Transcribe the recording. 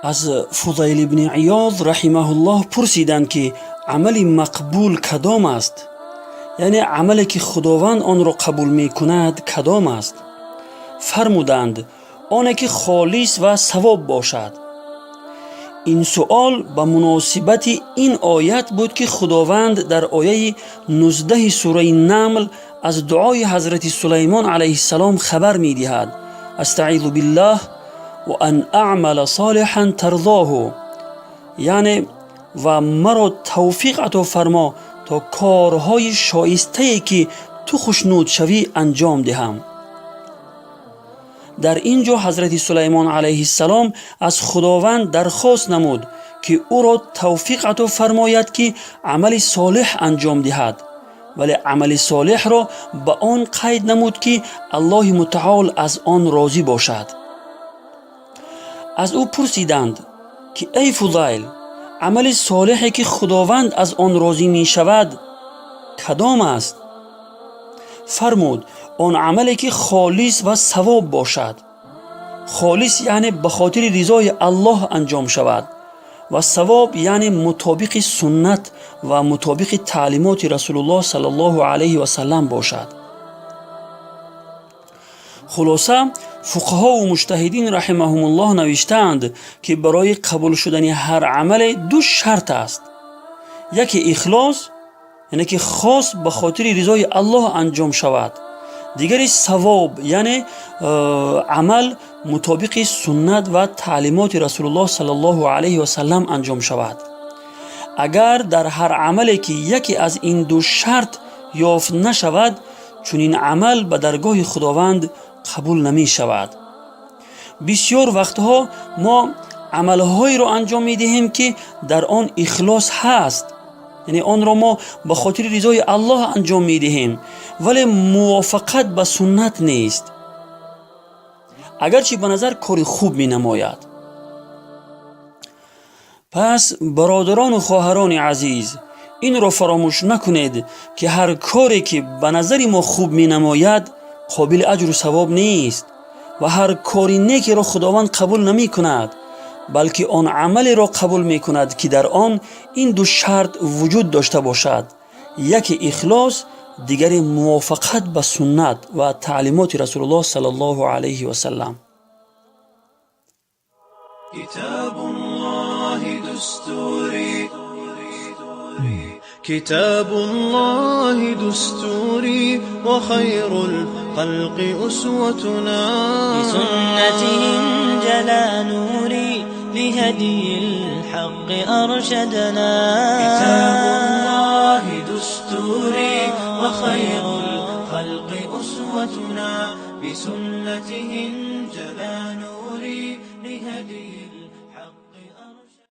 Аз Фузайл ибни Иёз раҳимаҳуллоҳ пурсиданд, ки амали мақбул кадом аст, яъне амале ки Худованд онро қабул мекунад, кадом аст? Фармуданд: оне ки холис ва савоб бошад. Ин суол ба муносибати ин оят буд, ки Худованд дар ояи 19-и сураи Намл аз дуои ҳазрати Сулаймон алайҳиссалом хабар медиҳад: أستعيذ بالله، وأن أعمل صالحا ترضاه, яъне ва маро тавфиқ ато фармо, то корҳои шоистае, ки ту хушнуд шавӣ, анҷом диҳам. Дар ин ҷо ҳазрати Сулаймон алайҳиссалом аз Худованд дархост намуд, ки ӯро тавфиқ ато фармояд, ки амали солеҳ анҷом диҳад, вале амали солеҳро ба он қайд намуд, ки Аллоҳи Мутаол аз он розӣ бошад. Аз ӯ пурсиданд, ки эй Фузайл, амали солеҳе, ки Худованд аз он розӣ мешавад, кадом аст? Фармуд: он амале, ки холис ва савоб бошад. Холис, яъне ба хотири ризои Аллоҳ анҷом шавад, ва савоб, яъне мутобиқи суннат ва мутобиқи таълимоти Расулуллоҳ саллаллоҳу алайҳи васаллам бошад. Хулоса, фуқаҳову муҷтаҳидин раҳимаҳумуллоҳ навиштаанд, ки барои қабул шудани ҳар амале ду шарт аст: яке ихлос, яъне ки хос ба хотири ризои Аллоҳ анҷом шавад, дигари савоб, яъне амал мутобиқи суннат ва таълимоти Расулуллоҳ саллаллоҳу алайҳи васаллам анҷом шавад. Агар дар ҳар амале, ки яке аз ин ду шарт ёфт нашавад, чунин амал ба даргоҳи Худованд қабул намешавад. Бисёр вақтҳо мо амалҳоеро анҷом медиҳем, ки дар он ихлос ҳаст, яъне онро мо ба хотири ризои Аллоҳ анҷом медиҳем, вале мувофиқат ба суннат нест, агарчи ба назар кори хуб менамояд. Пас, бародарону хоҳарони азиз, инро фаромӯш накунед, ки ҳар коре, ки ба назари мо хуб менамояд, қобили аҷру савоб нест ва ҳар кори некеро Худованд қабул намекунад, балки он амалеро қабул мекунад, ки дар он ин ду шарт вуҷуд дошта бошад: яке ихлос, дигаре мувофиқат ба суннат ва таълимоти Расулуллоҳ саллаллоҳу алайҳи васаллам. كتاب الله دستوري، كتاب الله دستوري، وخير الخلق أسوتنا. بسنته انجلى نوري، لهدي الحق أرشدنا. كتاب الله دستوري، وخير الخلق أسوتنا، بسنته انجلى نوري، لهدي